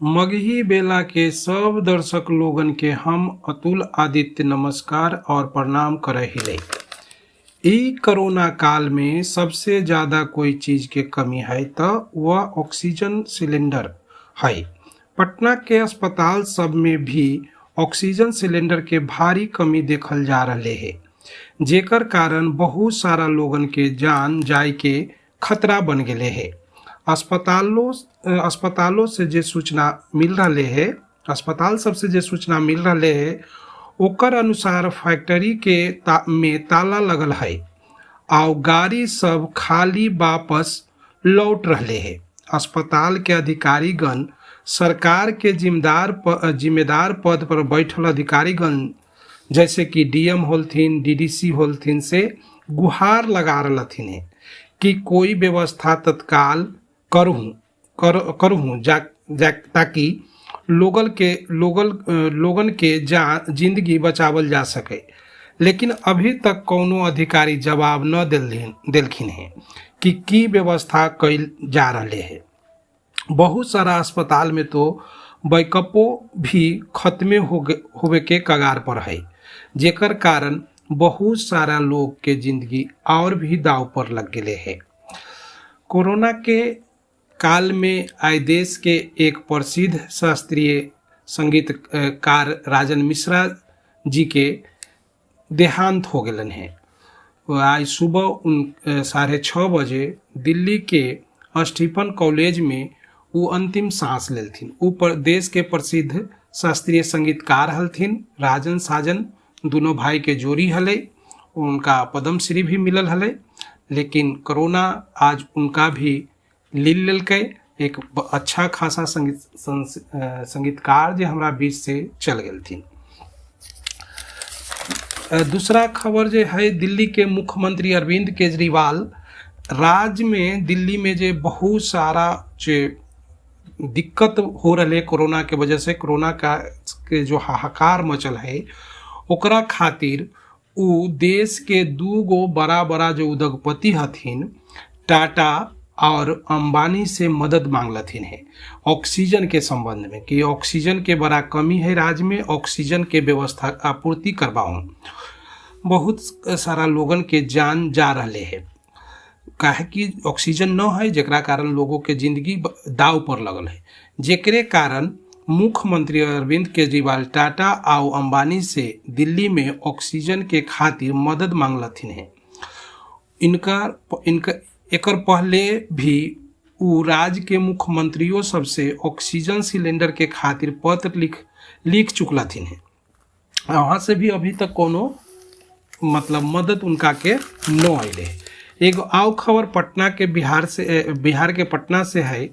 मगही बेला के सब दर्शक लोगन के हम अतुल आदित्य नमस्कार और प्रणाम करे हिले। ई कोरोना काल में सबसे ज़्यादा कोई चीज़ के कमी है तो वह ऑक्सीजन सिलेंडर है। पटना के अस्पताल सब में भी ऑक्सीजन सिलेंडर के भारी कमी देखल जा रहे है, जेकर कारण बहुत सारा लोगन के जान जाय के खतरा बन गेले है। अस्पतालों अस्पतालों से जे सूचना मिल रहे है, अस्पताल सबसे जे सूचना मिल रहे है, ओकर अनुसार फैक्ट्री के में ताला लगल है आउ गाड़ी सब खाली वापस लौट रहे है। अस्पताल के अधिकारीगण सरकार के जिम्मेदार पद पर बैठल अधिकारीगण जैसे कि डीएम होलथिन, डीडीसी होलथिन से गुहार लगा रहलथिन है कि कोई व्यवस्था तत्काल करहूँ कर करहूँ जा, जा ताकि लोगल के लोगल लोगन के जा जिंदगी बचावल जा सके। लेकिन अभी तक कोनो अधिकारी जवाब न देलखिन हैं कि की व्यवस्था कैल जा रहे है। बहुत सारा अस्पताल में तो बैकअपो भी खत्मे होवे के कगार पर है, जेकर कारण बहुत सारा लोग के जिंदगी और भी दाव पर लग गेले है। कोरोना के काल में आए देश के एक प्रसिद्ध शास्त्रीय संगीतकार राजन मिश्रा जी के देहांत हो गेलन है। आज सुबह उन 6:30 बजे दिल्ली के स्टीफन कॉलेज में वो अंतिम सांस लेलथिन। उ देश के प्रसिद्ध शास्त्रीय संगीतकार हलथिन। राजन साजन दोनों भाई के जोड़ी हले, उनका पद्मश्री भी मिलल हले, लेकिन कोरोना आज उनका भी लील लेलकै। एक अच्छा खासा संगीतकार जे हमरा बीच से चल गेलथिन। दूसरा खबर जे है, दिल्ली के मुख्यमंत्री अरविंद केजरीवाल राज्य में दिल्ली में जे बहुत सारा जे दिक्कत हो रहा है कोरोना के वजह से, कोरोना का के जो हाहाकार मचल है, ओकरा खातिर उ देश के दू गो बड़ा बड़ा जो उद्योगपति हथिन टाटा और अंबानी से मदद मांगलथिन है ऑक्सीजन के संबंध में कि ऑक्सीजन के बड़ा कमी है राज्य में, ऑक्सीजन के व्यवस्था आपूर्ति करवाऊँ। बहुत सारा लोगन के जान जा रहे है, काहे कि ऑक्सीजन न है, जेकरा कारण लोगों के जिंदगी दाव पर लगल है, जेकरे कारण मुख्यमंत्री अरविंद केजरीवाल टाटा आउ अंबानी से दिल्ली में ऑक्सीजन के खातिर मदद मांगलथिन है। इनका इनका एकर पहले भी उ राज्य के मुख्यमंत्रियों सबसे ऑक्सीजन सिलेंडर के खातिर पत्र लिख लिख चुकलथिन है। वहाँ से भी अभी तक कोनो मतलब मदद उनका के न अयले। एगो आउ खबर पटना के बिहार से, बिहार के पटना से है।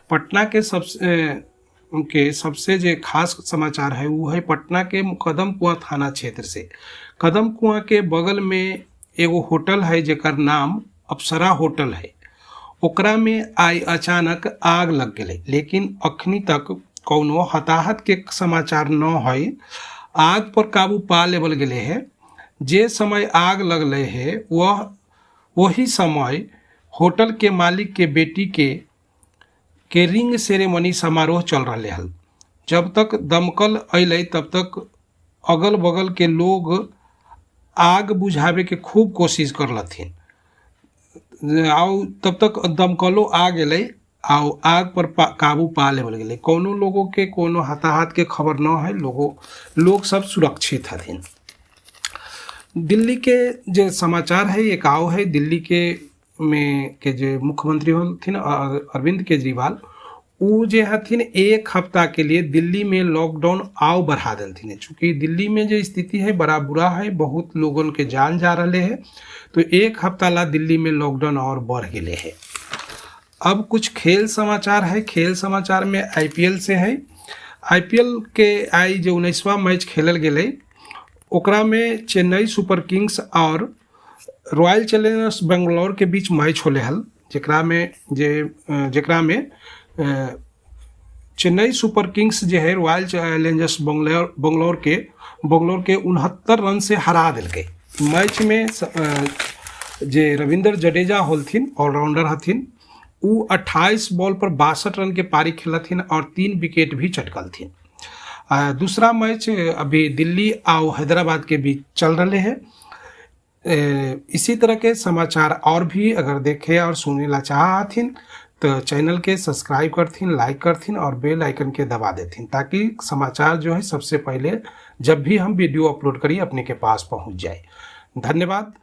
पटना के सबसे के सबसे जे खास समाचार है वो है पटना के कदम कुआं थाना क्षेत्र से। कदम कुआं के बगल में एगो होटल है जेकर नाम अप्सरा होटल है। ओकरा में आई अचानक आग लग गेलै, लेकिन अखनी तक कौनो हताहत के समाचार न है। आग पर काबू पा लेवल गेलै है। जे समय आग लगले है वह वही समय होटल के मालिक के बेटी के रिंग सेरेमनी समारोह चल रहे हल। जब तक दमकल अयलै तब तक अगल बगल के लोग आग बुझावे के खूब कोशिश करलथिन, आउ तब तक दमकलो आ गेलै आउ आग पर काबू पा लेवल गेलै। कोनो लोगों के कोनो हताहत के खबर न है, लोग सब सुरक्षित हथिन। दिल्ली के जे समाचार है एक आउ है, दिल्ली के में के जे मुख्यमंत्री होलथिन अरविंद केजरीवाल, उ जे हथिन एक हफ्ता के लिए दिल्ली में लॉकडाउन आउ बढ़ा देलथिन। चूँकि दिल्ली में जो स्थिति है बड़ा बुरा है, बहुत लोगन के जान जा रहे है, तो एक हफ्ता ला दिल्ली में लॉकडाउन और बढ़ गेले है। अब कुछ खेल समाचार है। खेल समाचार में आईपीएल से है। आईपीएल के आई जो 19वां मैच खेलल गेलै ओकरा में चेन्नई सुपर किंग्स और रॉयल चैलेंजर्स बेंगलोर के बीच मैच होले हल, जेकरा में चेन्नई सुपर किंग्स जे है रॉयल चैलेंजर्स बंगलोर बंगलोर के 69 रन से हरा देलकै। मैच में जे रविंद्र जडेजा होलथिन, ऑलराउंडर हथिन, उ 28 बॉल पर 62 रन के पारी खेलथिन और 3 विकेट भी चटकलथिन। दूसरा मैच अभी दिल्ली और हैदराबाद के बीच चल रहे हैं। इसी तरह के समाचार और भी अगर देखे और सुने ला चाहथिन तो चैनल के सब्सक्राइब करथिन, लाइक करथिन और बेल आइकन के दबा देथिन, ताकि समाचार जो है सबसे पहले जब भी हम वीडियो अपलोड करिए अपने के पास पहुंच जाए। धन्यवाद।